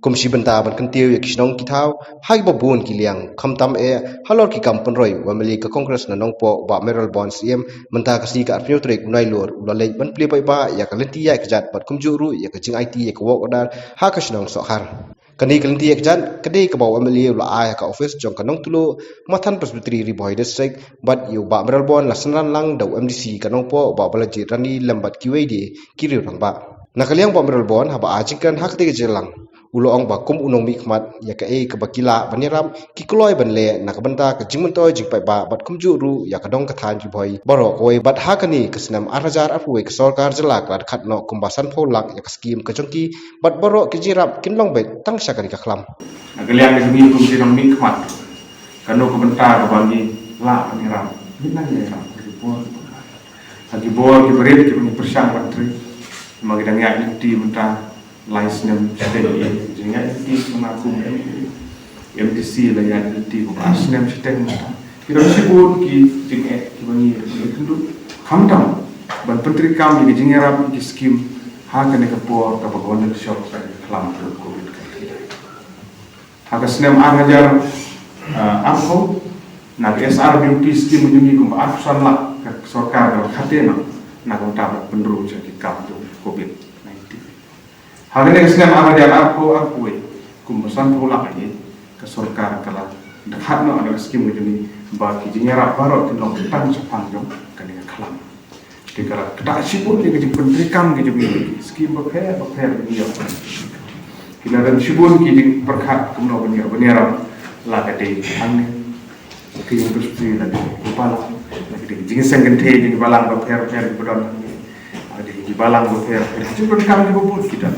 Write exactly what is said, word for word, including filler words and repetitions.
Kum shi bynta ban kyntiew ïa ki shnong ki thaw ha kiba bun ki liang, khamtam eh halor ki kam pynroi, u MLA ka Congress na Nongpoh, Bah Mayralborn Syiem, mynta ka sngi ka arphew tarik u Nailur u la leit ban plie paidbah ïa ka lynti ïaid kjat bad kumjuh ruh ïa ka jingaiti ïa ka work order ha ka shnong Sohkhar. Kane ka lynti ïaid kjat ka dei kaba u MLA u la ai ha ka office jong ka Nongtluh Mathan Presbytery, Ri Bhoi District, bad ïa u Bah Mayralborn la synran lang da u MDC ka Nongpoh, Bah Balajied Ranee, lem bad kiwei de ki riew rangbah. Na ka liang Bah Mayralborn, haba ai jingkren ha katei ka jingïalang, u la ong ba kum u nongmihkhmat, ïa kaei kaba ki lah ban ïarap ki kloi ban leh na ka bynta ka jingmyntoi jingpaidbah bad kumjuh ruh ïa ka dong ka thaiñ Ri Bhoi baroh kawei, bad ha kane ka snem ar hajar arphew wei ka sorkar jylla ka la dkhot noh kumba sanphew lak ïa ka skim ka jong ki, bad baroh ki jingïarap kin long beit tang sha kane ka khlam. Na ka liang ka jong ngi kum ki nongmihkhmat, kano ka bynta kaba ngi lah ban ïarap? Ngi nang ïarap ha ki bor, ha ki bor ki barit kiba ngi pyrshang ban trei. Ma ngi dang ïaid lynti mynta lai snem shiteng, jingïaid lynti snem kum MDC la ïaid lynti kum ar snem shiteng mynta. Ki don shibun ki jingeh kiba ngi ïakynduh, khamtam ban pyntreikam ïa ki jingïarap, ïa ki skim ha kane ka por kaba ka won ka shong ka khlam ka Covid ka. Ha ka snem ar hajar, ah, arphew, na ka S R B P skim ka jong ngi kumba arphew san lak ka sorkar ka la khatduh na, na ka bynta ban pynrung sha ki kam jong Covid nineteen. Ha kane ka snem ar hajar arphew arphew wei, kumba sanphew lak ïa ka sorkar ka la dkhot noh na ka skim ka jong ngi ba ki jingïarap baroh kin long tang shaphang jong kane ka khlam. Te ka la kata shibun ïa ka jingpyntreikam ka jong ngi, skim bapher bapher ba ngi ïoh. Ki la don shibun ki jingpyrkhat kumno ban ïoh ban ïarap, la ka dei hangne ka jingpyrsad, la ka dei ki balang, la ka dei ki jingseng kynthei, ki balang bapher bapher kiba don hangne, la ka dei ki balang bapher bapher, ki jingpyntreikam kiba bun ki don.